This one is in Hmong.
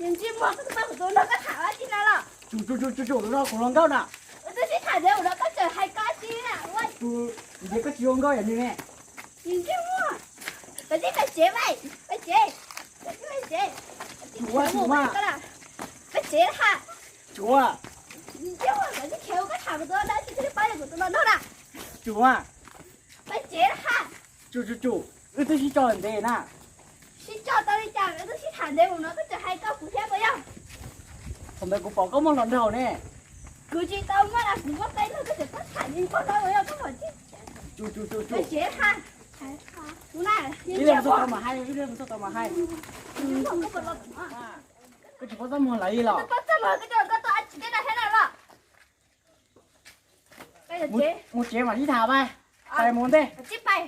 Yawg Ntsij Muag, koj twb pab kuv tus hluas nkauj tham dab tsi na los? Tsuj, tsuj, tsuj, tsuj, tsuj, tus no kuv hluas nkauj na. Wb twb sib tham ntev ua luaj koj tseem hais koj tsi na. Ua, ntiav koj tsis ua nkauj yam nws ne. Yawg Ntsij Muag, koj tib pais tsev, pais tsev, koj tib pais tsev. Tsuj, tsuj, tsuj, pais tsev ha. Tsuj, Yawg Ntsij Muag, koj tib khiav ua koj tham kuv tus hluas nkauj tsis thiaj li pab kuv tus hluas nkauj na. Tsuj, pais tsev ha. Tsuj, tsuj, tsuj, wb twb sib tso ntev na. Sib tso tau li cas, wb twb sib tham ntev ua luaj no koj tseem hais koj kuv thiab puas yog? Thaum ntawd kuv pom koj muaj hluas nraug ne. Kuv tsis tau muaj na, kuv muaj peb leeg, koj tseem pab tham li koj no puas yog koj pom tsis? Tsuj, tsuj, tsuj, tsuj, pais tsev ha. Ib pliag mus txog tau mam hais, ib pliag mus txog tau mam hais. Koj tsis paub txaj muag lawv li los? Koj txaj muag koj coj koj tau tsis teb na thiab na los? Mus tsev mam sib tham, pais, pais mus ntej. Tsis pais.